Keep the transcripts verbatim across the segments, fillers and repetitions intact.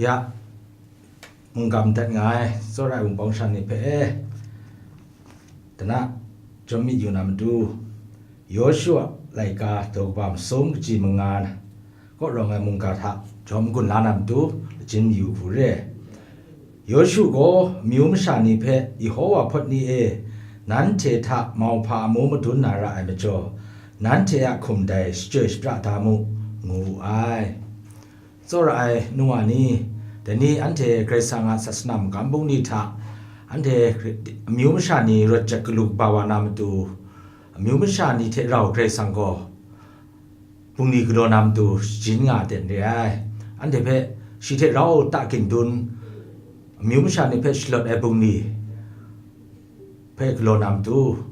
Ya, mungga madat nga ai, tsawra ai wunpawng sha ni hpe e, dana, jawm myit yu na matu, Yawshu a laika daw kaba masum kaji manga kaw rawng ai mungga hta jawm gun la na matu, lachyum yu hku re. Yawshu gaw amyu masha ni hpe, Yehova hpawt ni e, nanhte hta mauhpa amu madun na ra ai majaw, nanhte a hkum dai shachyoi shapra da mu, ngu wu ai. Tsawra ai nu wa ni, dai ni anhte Karai Kasang a sasana magam bungli hta, anhte amyu masha ni rawt jat galu kaba wa na matu, amyu masha ni hte rau Karai Kasang gaw bungli galaw na matu shajin nga ai ten re ai. Anhte hpe shi hte rau ta ging dun, amyu masha ni hpe shalawt ai bungli hpe galaw na matu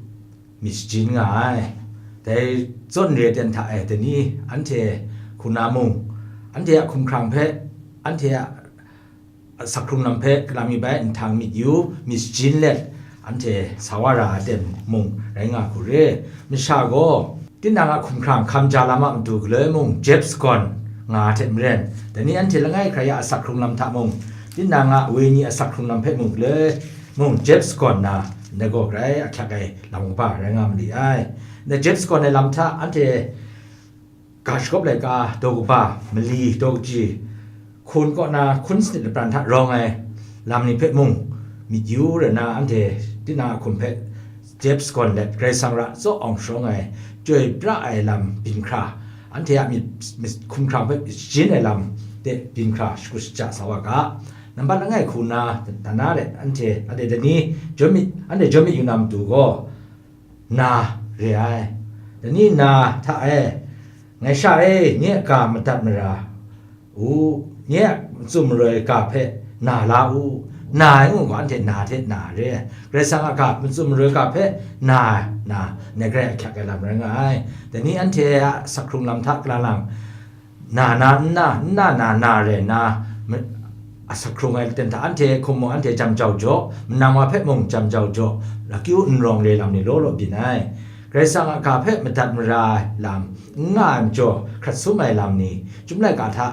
myit shajin nga ai. Dai zawn re ai ten hta e, dai ni anhte hku na mung, anhte a hkumhkrang hpe, anhte a asak hkrung lam hpe galam mi bai nhtang myit yu, myit shajin let, anhte sa wa ra ai ten mung rai nga hku re. Masha gaw, tinang a hkumhkrang hkam ja lam a matu galoi mung jep sagawn nga ai hte maren, dai ni anhte langai hkrai a asak hkrung lam hta mung, tinang a wenyi asak hkrung lam hpe mung galoi mung jep sagawn na, ndai gaw grai ahkyak ai lam kaba rai nga ma li ai. Ndai jep sagawn ai lam hta anhte ga shagawp laika daw kaba, mali daw kaji, hkun kaw na hkun sanit lapran hta rawng ai lam ni hpe mung myit yu rai na, anhte tinang a hkum hpe jep sagawn let, Karai Kasang ra tsaw awng sharawng ai, chyoi pra ai lam byin hkra, anhte a myit, myit hkumhkrang hpe shajin ai lam de byin hkra shakut shaja sa wa ga. Nambat langai hku na, dana let, anhte, anhte dai ni, jawm myit, anhte jawm myit yu na matu gaw, na re ai. Dai ni na hta e, ngai sha e, nye a ga madat mara u, nye a matsun maroi ga hpe na la u, na ai ngu gaw, anhte na hte na re ai. Karai Kasang a ga matsun maroi ga hpe na ai, na, ndai grai ahkyak ai lam rai nga ai. Dai ni anhte a asak hkrung lam hta kala lang, na na, n na, n na na, na re na, ma-, asak hkrung ai ten hta anhte hkum mung anhte jam jau jaw, manang wa hpe mung jam jau jaw, akyu n rawng re lam ni law law byin ai. Karai Kasang a ga hpe madat mara ai lam, n nga ai majaw, hkrat sum ai lam ni, Chyum laika hta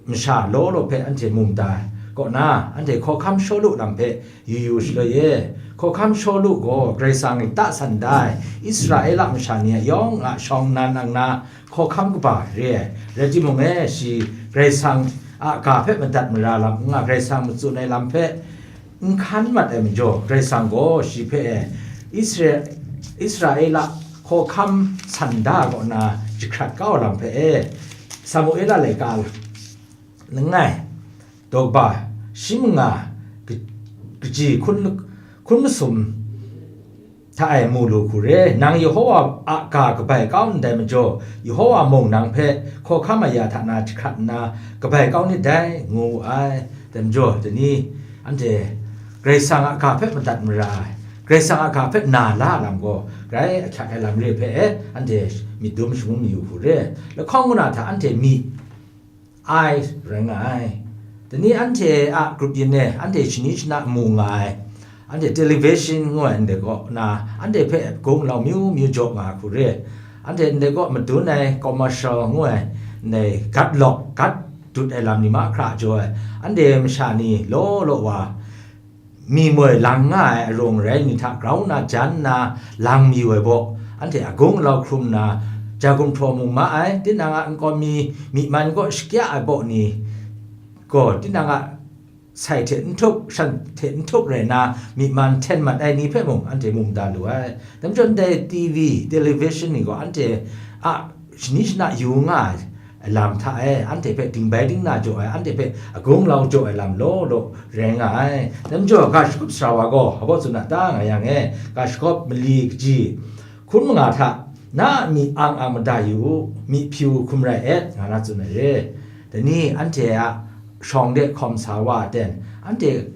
masha law law hpe anhte mum da ai kaw na, anhte hkawhkam Shawlu lam hpe yu yu shaloi e. Hkawhkam Shawlu gaw Karai Kasang lata san da ai Israela masha ni a yawng a shawng nnan nang na hkawhkam kaba re ai. Rai timung e, shi Karai Kasang a ga hpe madat mara lam n nga, Karai Kasang matsun ai lam hpe n hkan mat ai majaw, Karai Kasang gaw shi hpe e, Isra-, Israela hkawhkam san da kaw na jahkrat kau ai lam hpe e, Samuela laika langai, daw kaba, shi manga, ka-, kaji hkun, hkun masum hta e mu lu hku re, nang Yehova a ga kabai kau ndai majaw, Yehova mung nang hpe hkawhkam aya hta na jahkrat nna kabai kau nit dai, ngu wu ai. Dai majaw, dai ni, anhte Karai Kasang a ga hpe madat mara ai, Karai Kasang a ga hpe na la lam gaw, grai ahkyak ai lam re hpe e, anhte myit dum shangun mayu hku re. Lahkawng kaw na hta anhte myi ai rai nga ai. Dai ni anhte a grup yin e, anhte shani shana mu nga ai, anhte television ngu ai ndai kaw na, anhte hpe gung lau myu myu jaw nga hku re. Anhte ndai kaw madun ai commercial ngu ai, ndai gat lawk, gat dut ai lam ni mahkra jaw ai, anhte masha ni law law wa, mi moi lang nga ai arung rai ni hta grau nna jan nna lang mayu ai baw, anhte agung alau hkrum nna, ja gumhpraw mu ma ai, tinang a nkau mi myi man kaw shakya ai baw ni gaw, tinang a sai hte n htup, shan hte n htup rai nna, myi man hten mat ai ni hpe mung anhte mu mada lu ai. Dai majaw ndai T V, television ni gaw anhte a shani shana yu nga ai lam hta e, anhte hpe dingbai dingna jaw ai, anhte hpe agung lau jaw ai lam law law rai nga ai. Dai majaw, ga shagrup sara wa gaw, hpa baw tsun a ta nga yang e, ga shagawp mali kaji, hkun manga hta, na a myi ang ang mada yu u, myi hpyu hkum rai et, nga na tsun ai re. Dai ni anhte a shawng de hkawm sa wa ten, anhte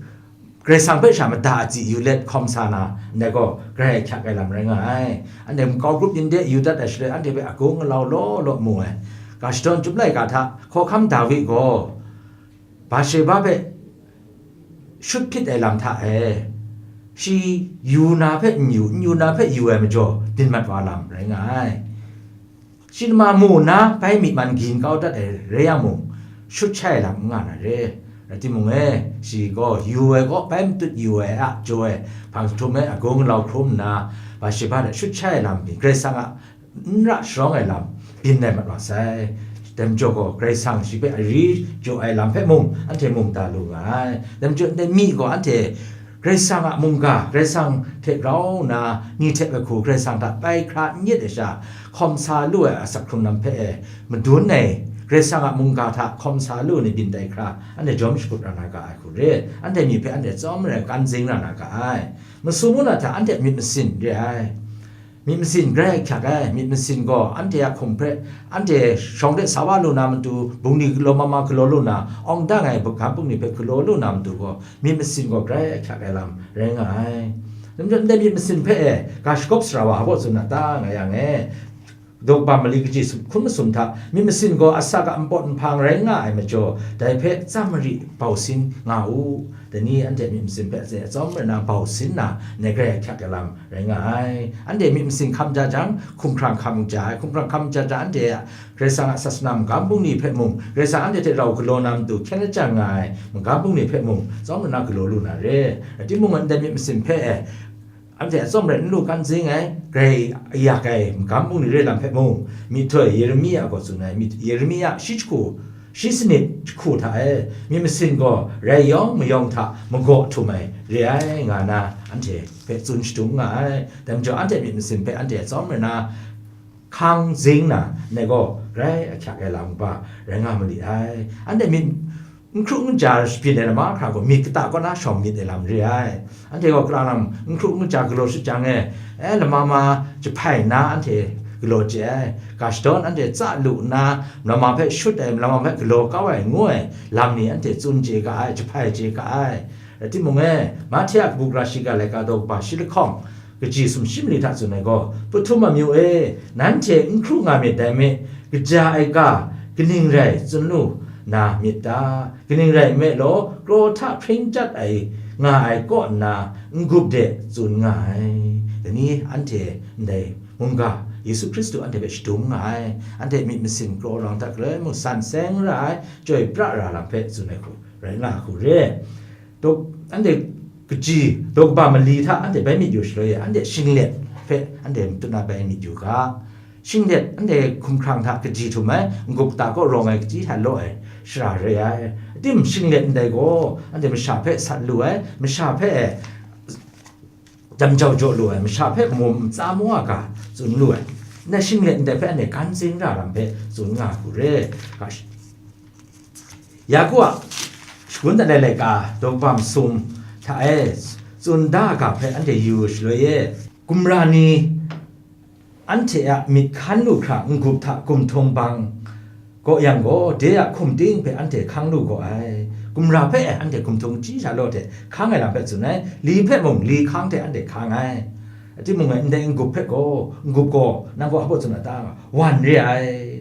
Karai Kasang hpe sha mada atsi yu let hkawm sa na, ndai gaw grai ahkyak ai lam rai nga ai. Anhte makau grup yin de yu dat ai shaloi, anhte hpe agung alau law law mu ai. Ga shadawn Chyum laika hta, hkawhkam Dawi gaw Bathsheba hpe shut hpyit ai lam hta e, shi yu na hpe n yu, n yu na hpe yu ai majaw, byin mat wa lam rai nga ai. Shi nama mu nna bai myi man gin kau dat ai rai yang mung, shut shai ai lam n nga na re. Rai timung e, shi gaw yu ai kaw bai matut yu ai a jaw ai hpang jahtum e agung alau hkrum nna, Bathsheba hte shut shai ai lam pyi, Karai Kasang a n ra sharawng ai lam byin ai mat wa sai. Dai majaw gaw, Karai Kasang shi hpe ari jaw ai lam hpe mung, anhte mungga lu nga ai. Dai majaw, ndai myi gaw anhte Karai Kasang a mungga, Karai Kasang hte grau nna, ni hte ai hku Karai Kasang hta bai hkra n yet ai sha, hkawm sa lu ai asak hkrung lam hpe e, madun ai Karai Kasang a mungga hta hkawm sa lu ai ni byin tai hkra, anhte jawm shakut ra na ga ai hku re, anhte myi hpe anhte tsawm ai kan zing ra na ga ai. Masum u na hta anhte myit masin re ai. Myit masin grai ahkyak ai, myit masin gaw anhte a hkum hpe, anhte shawng de sa wa lu na matu, bungli galaw ma ma galaw lu na, awng dang ai magam bungli hpe galaw lu na matu gaw, myit masin gaw grai ahkyak ai lam rai nga ai. Dai majaw, ndai myit masin hpe e, ga shagawp sara wa hpa tsun na ta, nga yang e, daw kaba mali kaji sum, hkun masum hta, myit masin gaw asak a npawt nhpang rai nga ai majaw, dai hpe tsam mari bau sin nga u. Dai ni anhte myit masin hpe atsawm rai na bau sin na, ndai grai ahkyak ai lam rai nga ai. Anhte myit masin hkam ja jang, hkumhkrang hkam ja ai, hkumhkrang hkam ja jang, anhte a Karai Kasang a sasana magam bungli hpe mung, Karai Kasang anhte hte rau galaw na matu hkyen lachyang nga ai magam bungli hpe mung, tsawm rai na galaw lu na re. Rai timung, ndai myit masin hpe e, anhte atsawm rai n lu kan zing ai, grai ayak ai magam bungli re lam hpe mung, myihtoi Yeremia gaw tsun ai, myit-, Yeremia shi jahku, shi sanit jahku hta e, myit masin gaw rai yawng mayawng hta magaw htum ai re ai, nga na anhte hpe tsun shadum nga ai. Dai majaw, anhte myit masin hpe anhte atsawm rai na, hkang zing na, ndai gaw grai ahkyak ai lam kaba rai nga ma li ai. Anhte myit n hkru n ja byin ai lama hkra gaw, myit kata kaw na shawng myit ai lam re ai. Anhte gaw kara lam n hkru n ja galaw shut jang e, e, lama ma jahpai nna anhte galaw chye ai. Ga shadawn anhte tsa lu nna, malama hpe shut ai, malama hpe galaw kau ai, ngu ai lam ni anhte tsun chye ga ai, jahpai chye ga ai. Rai timung e, Mahte a kabu gara shiga laika daw kaba shi lahkawng, kaji sumshi mali hta tsun ai gaw, Pahtum amyu e, nanhte n hkru nga myit dai me, kaja ai ga, kaning rai tsun lu na myit ta? Kaning rai nme law, kraw hta hpring chyat ai nga ai kaw nna, n-gup de tsun nga ai. Dai ni anhte ndai mungga Yesu Hkristu anhte hpe shadum nga ai, anhte myit masin kraw rang hta galoi mung san seng ra ai, chyoi pra ra lam hpe tsun ai hku rai nga hku re. Daw, anhte kaji, daw kaba mali hta anhte bai myit yu shaloi e, anhte shinglet hpe anhte matut na bai myit yu ga. Shinglet anhte hkumhkrang hta kaji htum ai, n-gup kata kaw rawng ai kaji hta law ai shara re ai. Tim shinglet ndai gaw, anhte masha hpe sat lu ai, masha hpe e, jam jau jaw lu ai, masha hpe mum ntsa mawa ga tsun lu ai. Ndai shinglet ndai hpe anhte gan zing ra lam hpe tsun nga hku re. Ga sh-, Yaku a shagun dat ai laika daw kaba masum hta e tsun da ga hpe anhte yu shaloi e, gumra ni anhte a myit hkan lu hkra n-gup hta gumhtung bang gaw yang gaw, de a hkum ting hpe anhte hkang lu gaw ai. Gumra hpe anhte gumhtung chyi sha law hte hkang ai lam hpe tsun ai. Li hpe mung li hkang hte anhte hkang ai. Timung e, ndai n-gup hpe gaw, n-gup gaw nang gaw hpa tsun a ta? Wan re ai.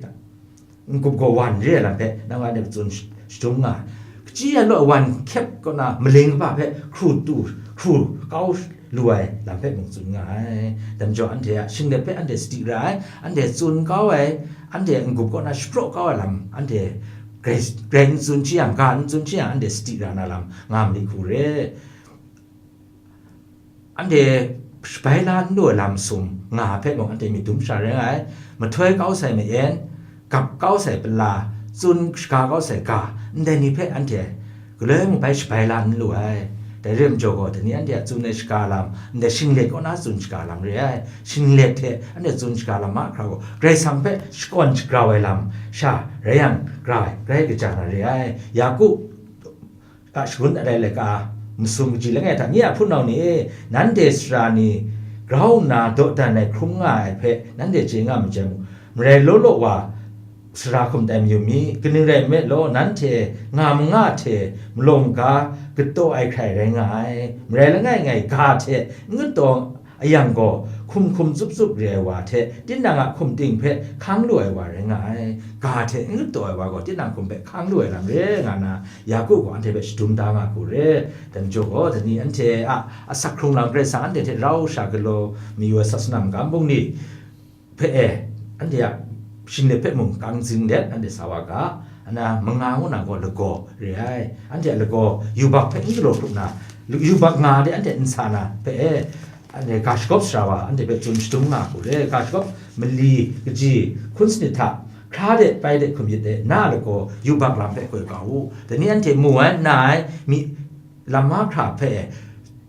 N-gup gaw wan re ai lam hpe nang anhte tsun sh-, shadum nga ai. Kaji ya law wan hkyep kaw na maling kaba hpe hkru tu, hkru kau lu ai lam hpe mung tsun nga ai. Dai majaw, anhte a shinglet hpe anhte sadi ra ai, anhte tsun kau ai, anhte n-gup kaw na shapraw kau ai lam, anhte grai, grai n tsun shi yang, ga n tsun shi yang, anhte sadi ra na lam nga ma li hku re. Anhte shabai la n lu ai lam sum nga hpe mung, anhte myit dum sha rai nga ai. Mahtoi kau sai mayen, gap kau sai pala, tsun shaga kau sai ga, ndai ni hpe anhte galoi mung bai shabai la n lu ai. Dai re ai majaw gaw, dai ni anhte a tsun ai shaga lam, ndai shinglet kaw na tsun shaga lam re ai. Shinglet hte anhte tsun shaga lam mahkra gaw, Karai Kasang hpe shakawn shagrau ai lam sha rai yang, gra ai, grai kaja na re ai. Yaku a shagun dat ai laika masum kaji langai hta, nye a hpunau ni e, nanhte sara ni grau nna dawdan ai hkrum nga ai hpe nanhte chye nga myit jai mu. Marai law law wa sara hkum tai mayu mi, kaning rai nme law, nanhte nga manga hte malaw maga kataw ai hkrai rai nga ai. Marai langai ngai ga hte n kataw a yang gaw, hkum hkum tsup tsup re ai wa hte tinang a hkum ting hpe hkang lu ai wa rai nga ai. Ga hte n kataw ai wa gaw, tinang hkum hpe hkang lu ai lam re nga na, Yaku gaw anhte hpe shadum da nga hku re. Dai majaw gaw, dai ni anhte a asak hkrung lam Karai Kasang anhte hte rau sha galaw mayu ai sasana magam bungli hpe e, anhte a shinglet hpe mung kang zing let anhte sa wa ga. Ana manga ngu na gaw lagaw re ai. Anhte a lagaw yubak hpe n galaw hkrup na, yubak nga de anhte n sa na hpe e, anhte ga shagawp sara wa, anhte hpe tsun shadum nga hku re. Ga shagawp mali kaji hkun sanit hta, hkra de, pai de, hkum yit de, na a lagaw yubak lam hpe koi kau u. Dai ni anhte mu ai, n na ai, mi lam mahkra hpe e,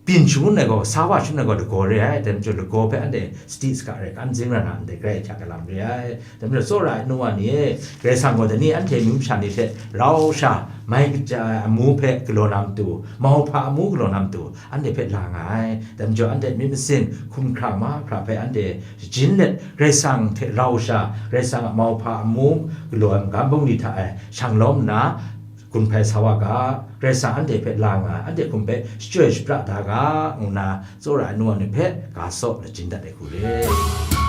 byin shangun ai gaw, sa wa shangun ai gaw lagaw re ai. Dai majaw lagaw hpe anhte sadi saga rai, kan zing ra na, anhte grai hkyak ai lam re ai. Dai majaw tsawra ai nu wa ni e, Karai Kasang gaw dai ni anhte myu masha ni hte rau sha mai kaja ai amu hpe galaw na matu, mauhpa amu galaw na matu, anhte hpe la nga ai. Dai majaw anhte myit masin hkum hkra mahkra hpe anhte shajin let, Karai Kasang hte rau sha, Karai Kasang a mauhpa amu galaw ai magam bungli hta e shang lawm nna, gun hpai sa wa ga, Karai Kasang anhte hpe la nga ai, anhte hkum hpe shachyoi shapra da ga, ngu nna tsawra ai nu wa ni hpe ga saw lajin dat ai hku re.